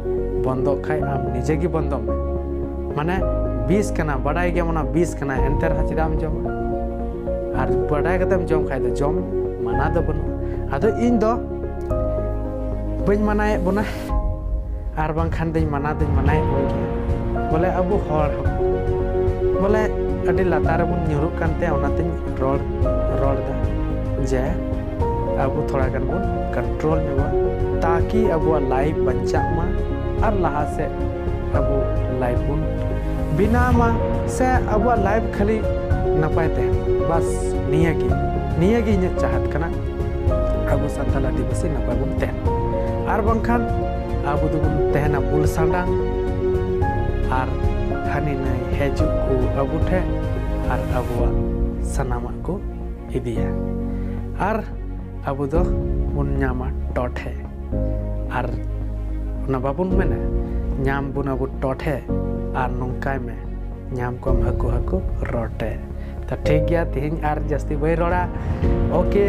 ᱵᱚᱱᱫᱚᱜ ᱠᱷᱟᱡ ᱟᱢ ᱱᱤᱡᱮ ᱜᱮ ᱵᱚᱱᱫᱚᱜ ᱢᱮ᱾ ᱢᱟᱱᱮ ᱵᱤᱥ ᱠᱟᱱᱟ, ᱵᱟᱰᱟᱭ ᱜᱮᱭᱟᱢ ᱚᱱᱟ ᱵᱤᱥ ᱠᱟᱱᱟ, ᱮᱱᱛᱮ ᱨᱮᱦᱚᱸ ᱪᱮᱫᱟᱜ ᱮᱢ ᱡᱚᱢᱟ? ᱟᱨ ᱵᱟᱰᱟᱭ ᱠᱟᱛᱮᱢ ᱡᱚᱢ ᱠᱷᱟᱡ ᱫᱚ ᱡᱚᱢ, ᱢᱟᱱᱟ ᱫᱚ ᱵᱟᱹᱱᱩᱜᱼᱟ᱾ ᱟᱫᱚ ᱤᱧ ᱫᱚ ᱵᱟᱹᱧ ᱢᱟᱱᱟᱭᱮᱫ ᱵᱚᱱᱟ, ᱟᱨ ᱵᱟᱝᱠᱷᱟᱱ ᱫᱚᱧ ᱢᱟᱱᱟ ᱫᱚᱧ ᱢᱟᱱᱟᱭᱮᱫ ᱵᱚᱱ ᱜᱮᱭᱟ᱾ ᱵᱚᱞᱮ ᱟᱵᱚ ᱦᱚᱲ ᱦᱚᱯᱚᱱ, ᱵᱚᱞᱮ ᱟᱹᱰᱤ ᱞᱟᱛᱟᱨ ᱨᱮᱵᱚᱱ ᱧᱩᱨᱩᱜ ᱠᱟᱱᱛᱮ ᱚᱱᱟᱛᱮᱧ ᱨᱚᱲ, ᱨᱚᱲ ᱮᱫᱟ ᱡᱮ ᱟᱵᱚ ᱛᱷᱚᱲᱟ ᱜᱟᱱ ᱵᱚᱱ ᱠᱚᱱᱴᱨᱳᱞ ᱧᱚᱜᱟ, ᱛᱟᱠᱤ ᱟᱵᱚᱣᱟᱜ ᱞᱟᱭᱤᱯᱷ ᱵᱟᱧᱪᱟᱜ ᱢᱟ ᱟᱨ ᱞᱟᱦᱟ ᱥᱮᱫ ᱟᱵᱚ ᱞᱟᱭᱤᱯᱷ ᱵᱚᱱ ᱵᱮᱱᱟᱣ ᱢᱟ, ᱥᱮ ᱟᱵᱚᱣᱟᱜ ᱞᱟᱭᱤᱯᱷ ᱠᱷᱟᱹᱞᱤ ᱱᱟᱯᱟᱭ ᱛᱟᱦᱮᱱ᱾ ᱵᱟᱥ ᱱᱤᱭᱟᱹ ᱜᱮ, ᱱᱤᱭᱟᱹ ᱜᱮ ᱤᱧᱟᱹᱜ ᱪᱟᱦᱟᱛ ᱠᱟᱱᱟ, ᱟᱵᱚ ᱥᱟᱱᱛᱟᱲ ᱟᱹᱫᱤᱵᱟᱹᱥᱤ ᱱᱟᱯᱟᱭ ᱵᱚᱱ ᱛᱟᱦᱮᱱ᱾ ᱟᱨ ᱵᱟᱝᱠᱷᱟᱱ ᱟᱵᱚ ᱫᱚᱵᱚᱱ ᱛᱟᱦᱮᱱᱟ ᱵᱩᱞ ᱥᱟᱸᱰᱟᱝ, ᱟᱨ ᱦᱟᱹᱱᱤ ᱱᱟᱹᱭ ᱦᱤᱡᱩᱜ ᱠᱚ ᱟᱵᱚ ᱴᱷᱮᱱ ᱟᱨ ᱟᱵᱚᱣᱟᱜ ᱥᱟᱱᱟᱢᱟᱜ ᱠᱚ ᱤᱫᱤᱭᱟ, ᱟᱨ ᱟᱵᱚ ᱫᱚ ᱵᱚᱱ ᱧᱟᱢᱟ ᱴᱚᱴᱷᱮ᱾ ᱟᱨ ᱚᱱᱟ ᱵᱟᱵᱚᱱ ᱢᱮᱱᱟ, ᱧᱟᱢ ᱵᱚᱱ ᱟᱵᱚ ᱴᱚᱴᱷᱮ, ᱟᱨ ᱱᱚᱝᱠᱟᱭ ᱢᱮ, ᱧᱟᱢ ᱠᱚᱢ ᱦᱟᱹᱠᱩ ᱦᱟᱹᱠᱩ ᱨᱚᱴᱮ᱾ ᱛᱚ ᱴᱷᱤᱠ ᱜᱮᱭᱟ, ᱛᱮᱦᱮᱧ ᱟᱨ ᱡᱟᱹᱥᱛᱤ ᱵᱟᱹᱧ ᱨᱚᱲᱟ᱾ ᱳᱠᱮ,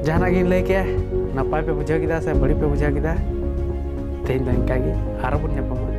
ᱡᱟᱦᱟᱱᱟᱜ ᱜᱤᱧ ᱞᱟᱹᱭ ᱠᱮᱫ, ᱱᱟᱯᱟᱭ ᱯᱮ ᱵᱩᱡᱷᱟᱹᱣ ᱠᱮᱫᱟ ᱥᱮ ᱵᱟᱹᱲᱤᱡ ᱯᱮ ᱵᱩᱡᱷᱟᱹᱣ ᱠᱮᱫᱟ? ᱛᱮᱦᱮᱧ ᱫᱚ ᱤᱱᱠᱟ ᱜᱮ, ᱟᱨᱚ ᱵᱚᱱ ᱧᱟᱯᱟᱢᱟ